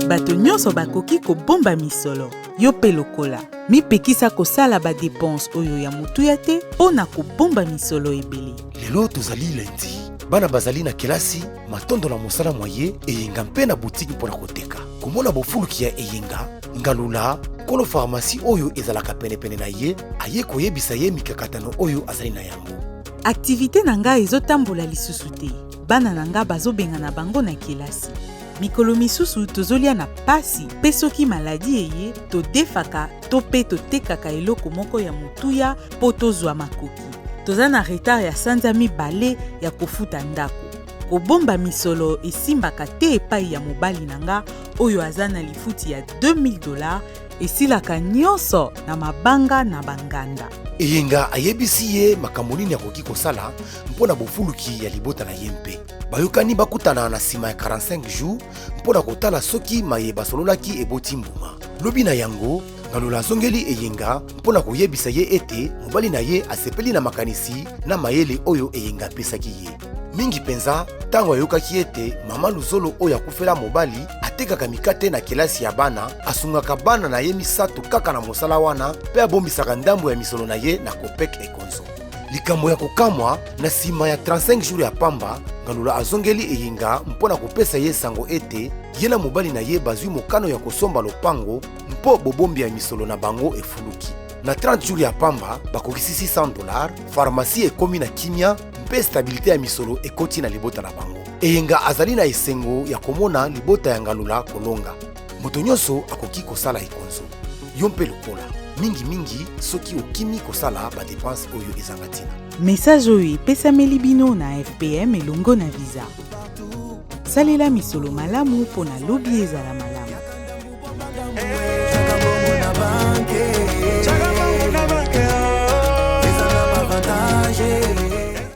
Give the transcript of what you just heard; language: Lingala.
Bato nyonso bakoki kobomba misolo, yo mpe lokola. Mipekisa kosala ba depenses oyo ya motuya te mpo na kobomba misolo ebele. Lelo tozali lundi, bana bazali na kelasi, matondo na mosala mwa ye Eyenga mpe na butiki mpo na koteka. Komona bofuluki ya Eyenga, Ngalula, nkolo farmasi oyo ezalaka penepene na ye, aye koyebisa ye mikakatano oyo azali na yango. Activite na nga ezotambola lisusu te. Bana na nga bazobengana bango na kelasi. Mikolo misusu tozolia na pasi mpe soki maladi eye, todefaka to mpe totekaka eloko moko ya motuya mpo tozwa makoki. Toza na retard ya sanza mibale ya kofuta ndako. Kobomba misolo esimbaka te epai ya mobali na nga oyo aza na lifuti ya 2000 dollars esilaka nyonso na mabanga na banganda. Eyenga ayebisi ye makambo nini akoki kosala mpo na bofuluki ya libota na ye mpe bayokani bakutana na nsima ya 45 jours mpo na kotala soki maye basololaki eboti mbuma. Lobi na yango, Ngalula azongeli Eyenga mpo na koyebisa ye ete mobali na ye asepeli na makanisi na mayele oyo Eyenga apesaki ye. Mingi mpenza ntango ayokaki ete mama Luzolo oyo akufela mobali atekaka mikate na kelasi ya bana, asungaka bana na ye misato kaka na mosala wana mpe abombisaka ndambo ya misolo na ye na Copec Ekonzo. Likambo ya kokamwa, na nsima ya 35 jours ya pamba, Ngalula azongeli Eyenga mpo na kopesa ye sango ete ye na mobali na ye bazwi mokano ya kosomba lopango mpo bobombi ya misolo na bango efuluki. Na 30 jours ya pamba, bakokisi 600 dollars, pharmacie ekomi na kimia mpe stabilite ya misolo ekoti na libota na bango. Eyenga azali na esengo ya komona libota ya Ngalula kolonga. Moto nyonso akoki kosala ekonzo, yo mpe lokola, mingi mingi soki okimi kosala ba depenses oyo ezanga ntina. Message oyo epesameli bino na FPM elongo na Visa. Salela misolo malamu mpo na lobi ezala malamu.